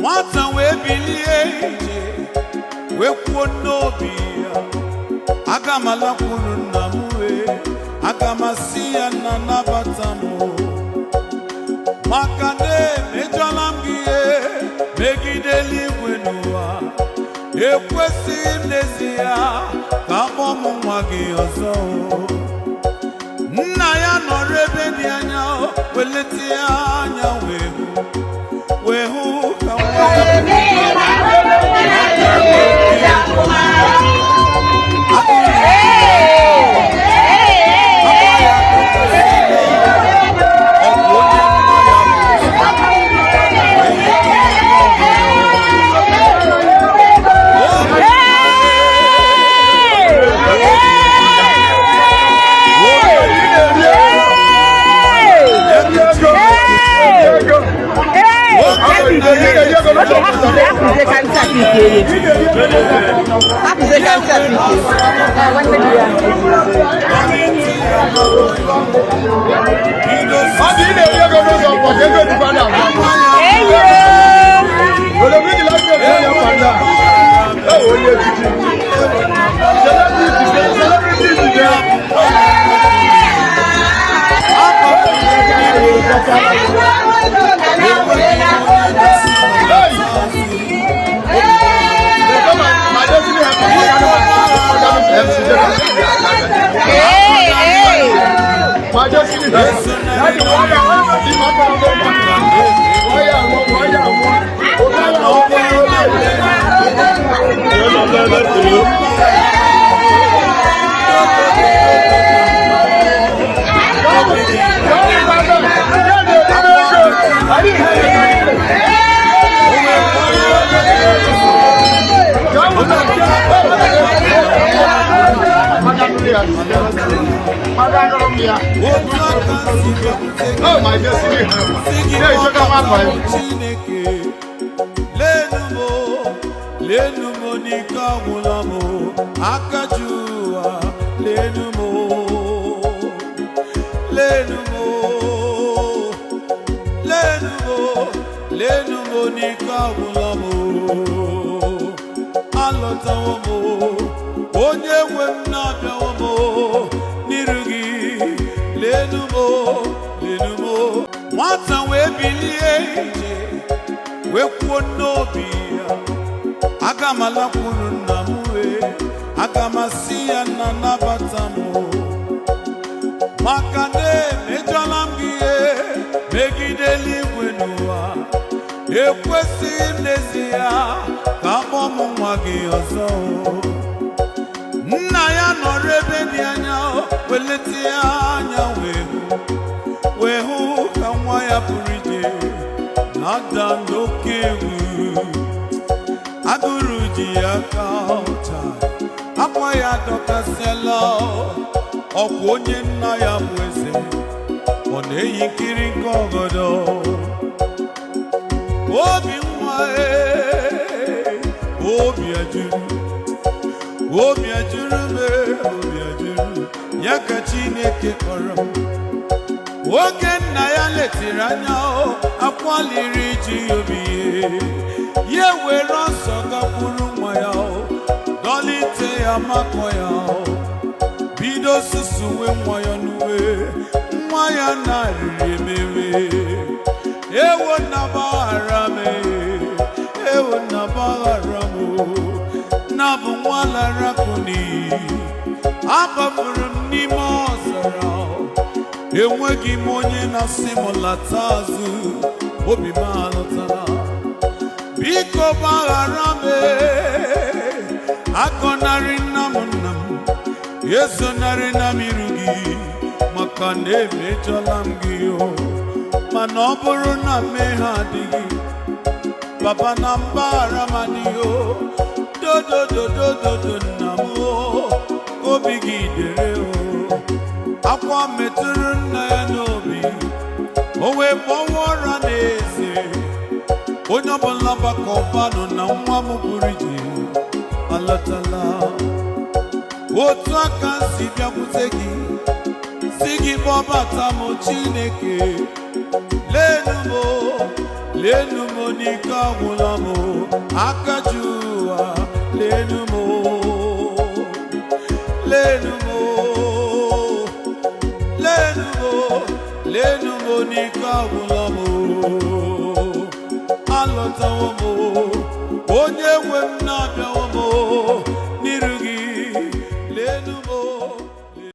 Nwata wee bilie ije, wee kwuo n'obi ya, aga m alakwuru nna m, wee aga m asị ya na nabata m o. Maka na emejọla m gị ihe megide eluigwe n'ụwa, ekwesịghị m n'ezie ka akpọ m nwa gị ọzọ o. Nna ya nọrọ ebe dị anya o, welite ya anya wee hụ, wee hụ ka nwa ya. Akwa ya ọ bụ onye nna ya bụ onye Okay, hapụzie ka ntị apike. Nwanne di ya. Ọ dị ị na-eri ego n'ụzọ ụbọchị ego dịkwa na Eyo! Were mmiri lati ego ya kwado a. E onye echichi. Celebrity, celebrity dị there. Hey! My destiny helper. MC Jacob. Ee, ee! My destiny helper. Láti wọ́n yà wọ́n ti máa bá wọn bọ̀. Wọ́n yà wọ́n, wọ́n yà wọ́n. Ó bá yà wọ́n, wọ́n yà wọ́n. Otu aka si bịakwute gị. Oh, my destiny helper. Yeah, you talk about my Chineke, lenu m o, lenu m o, n'ike agwụla m o, aka ji ụwa, lenu m o, lenu m o, lenu m o, lenu m o, n'ike agwụla m o. Alọtawo m o, onye nwe m na-abịawo m o, n'iru gị, lenu m o, lenu m o. Nwata wee bilie ije, wee kwuo n'obi ya, aga m alakwuru nna m, wee aga m asị ya na nabata m o. Maka na emejọla m gị ihe megide eluigwe n'ụwa, ekwesịghị m n'ezie ka akpọ m nwa gị ọzọ o. Nna ya nọrọ ebe dị anya o, welite ya anya wee hụ, wee hụ ka nwa ya pụrụ ije na-ada n'oke egwu. Agụrụ ji ya aka ọcha, akwa ya dọkasịala. Ọkwa onye nna ya bụ eze, ọ na-eyi nkiri nke ọgọdọ. Obi nwa ee, obi ajụrụ, obi ajụrụ m ee, obi ajụrụ ya ka Chineke kpọrọ m. Oge nna ya letiri anya o, akwaliri ji obi ihe ya, were ọsọ gakwuru nwa ya o, dọlite ya, makọ ya o, bido susuwe nwa ya n'uwe. Nwa ya narịrị emewe, ewo nna gbaghara m ee, ewo nna gbaghara m o, na bụ nwa lara kuni, abafuru m n'ime ọzara o. Enweghị m onye na-asị m lata azụ, obi m alọtala. Biko gbaghara m ee, agọnarị nna m, nna m esonarị na m iru gị, maka na emejọla m gị o. Mana ọ bụrụ na mmehie adịghị, Baba, na mbaghara m adịghị o. Dodododododo nna m o, obi gị dere o. Akwa metụrụ nna ya n'obi, o wee kpọwa ụra n'eze, onye ọbụla gbakọbanụ na nwa m pụrụ ije alọtala. Otu aka m si bịakwute gị, si gị kpọbata m, Chineke, lenu m o, lenu m. N'ike agwụla m. Aka ji ụwa, lenu m, lenu m, lenu m, lenu m. N'ike agwụla m. Alọtawo m, onye nwe m na-abịawo.